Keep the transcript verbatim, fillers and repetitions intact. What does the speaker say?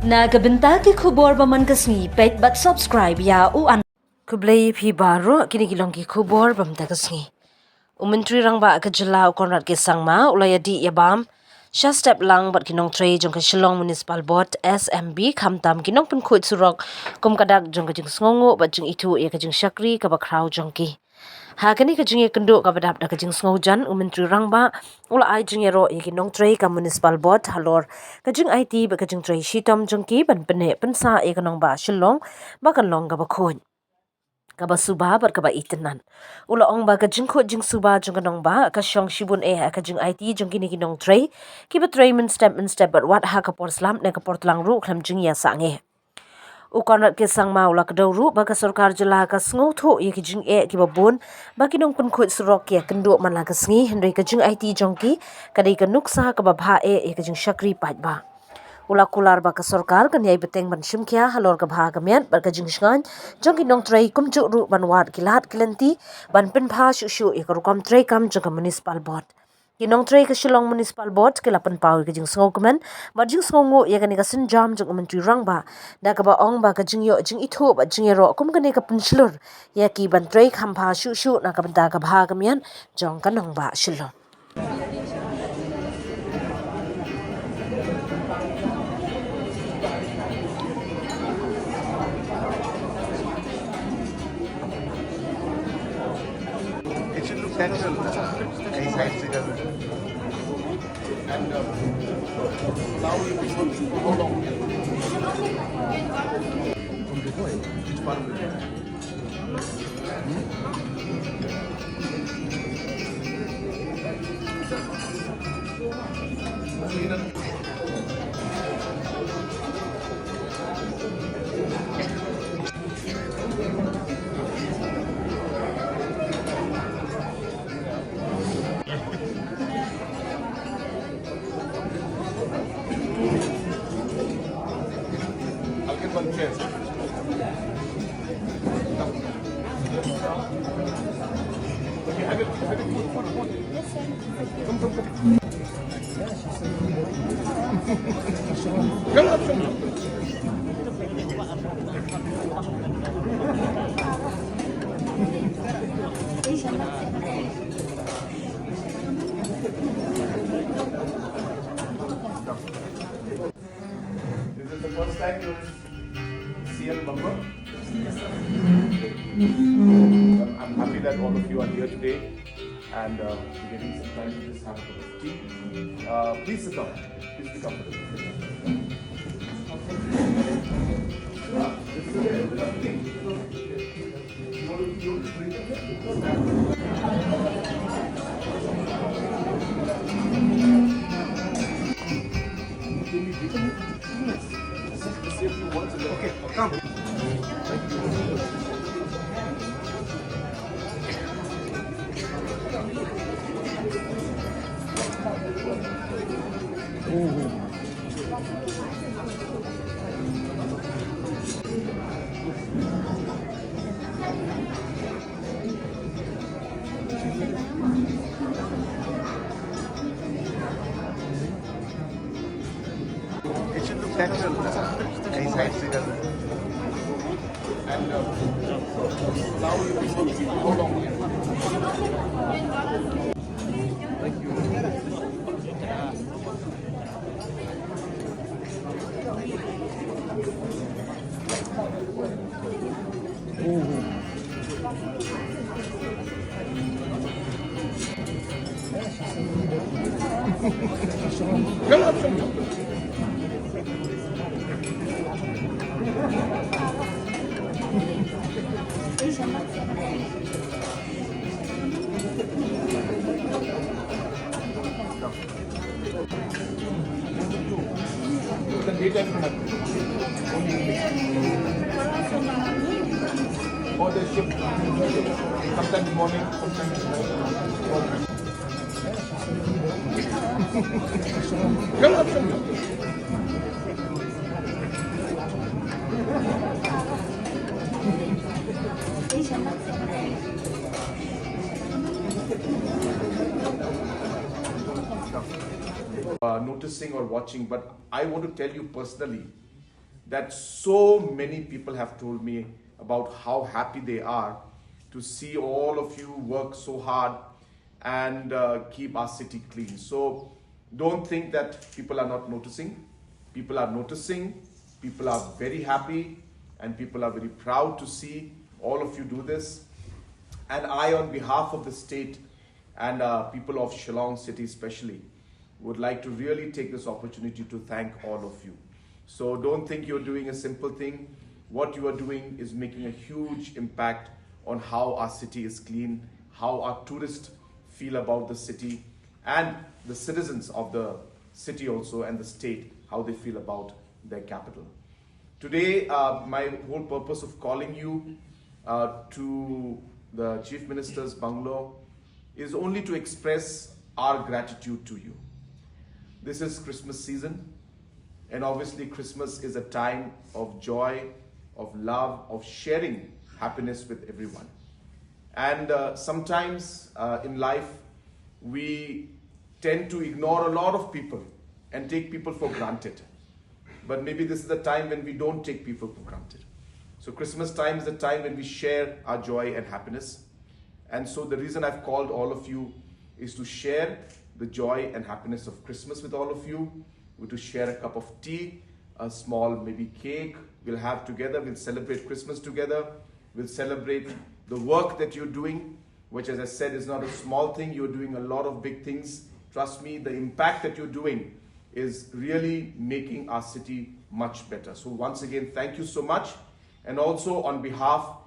Na ka bynta ki khubor ba man ka sngi, peit bad subscribe ïa u an. Khublei phi baroh, kine ki long ki khubor ba man ka sngi. U Myntri Rangbah ka jylla u Conrad K Sangma u la ïadih ïabam sha step lang bad ki nongtrei jong ka Shillong Municipal Board, S M B, khamtam ki nongpynkhuid surok, kum ka dak jong ka jingsngewnguh bad jingithuh ïa ka jingshakri kaba khraw jong ki. Ha kane ka jingïakynduh kaba dap da ka jingsngewjan, u Myntri Rangbah u la ai jingïaroh ïa ki nongtrei ka Municipal Board halor ka jingaiti bad ka jingtrei shitom jong ki ban pynneh pynsah ïa ka nongbah Shillong ba kan long kaba khuid, kaba suba bad kaba itynnad. U la ong ba ka jingkhuid jingsuba jong ka nongbah ka shong shibun eh ha ka jingaiti jong kine ki nongtrei kiba trei mynstep mynstep bad wat ha ka por slap ne ka por tlang ruh khlem jingïasangeh. U Conrad K Sangma u la kdew ruh ba ka sorkar jylla ka sngewthuh ïa ki jingeh kiba bun ba ki nongpynkhuid surok ki ïakynduh man la ka sngi, hynrei ka jingaiti jong ki ka dei ka nuksa kaba bha eh ïa ka jingshakri paidbah. U la kular ba ka sorkar kan ïai bteng ban shim khia halor ka bha ka miat bad ka jingshngaiñ jong ki nongtrei, kumjuh ruh ban wad ki lad ki lynti ban pynbha shuh shuh ïa ka rukom treikam jong ka Municipal Board. Ki nongtrei ka Shillong Municipal Board ki la pynpaw ïa ka jingsngewkmen bad jingsngewnguh ïa kane ka sienjam jong u Myntri Rangbah, da kaba ong ba ka jingïoh jingithuh bad jingïaroh kum kane ka pynshlur ïa ki ban trei kham bha shuh shuh na ka bynta ka bha ka miat jong ka nongbah Shillong. It should look natural. Any size figure. And uh, now you can go long. From the boy, which part of the boy? I'll get one chair. Is this the first time you're C M Bambur? I'm, I'm happy that all of you are here today and uh, we're getting some time to just have a cup of tea. Uh, please sit down. Please be comfortable. It should look natural. Any size figure. And uh, now you can go long. Thank you. The daytime product. Only evening. Or the shift. Sometimes morning, sometimes night. Come on, come on. Uh, noticing or watching, but I want to tell you personally, that so many people have told me about how happy they are to see all of you work so hard and uh, keep our city clean. So don't think that people are not noticing. People are noticing, people are very happy, and people are very proud to see all of you do this. And I, on behalf of the state and uh, people of Shillong city especially, would like to really take this opportunity to thank all of you. So don't think you're doing a simple thing. What you are doing is making a huge impact on how our city is clean, how our tourists feel about the city, and the citizens of the city also and the state, how they feel about their capital. Today, uh, my whole purpose of calling you uh, to the Chief Minister's bungalow is only to express our gratitude to you. This is Christmas season, and obviously, Christmas is a time of joy, of love, of sharing happiness with everyone. And uh, sometimes uh, in life, we tend to ignore a lot of people and take people for granted. But maybe this is the time when we don't take people for granted. So, Christmas time is the time when we share our joy and happiness. And so, the reason I've called all of you is to share the joy and happiness of Christmas with all of you. We're to share a cup of tea, a small maybe cake we'll have together. We'll celebrate Christmas together. We'll celebrate the work that you're doing, which, as I said, is not a small thing. You're doing a lot of big things. Trust me, the impact that you're doing is really making our city much better. So, once again, thank you so much. And also, on behalf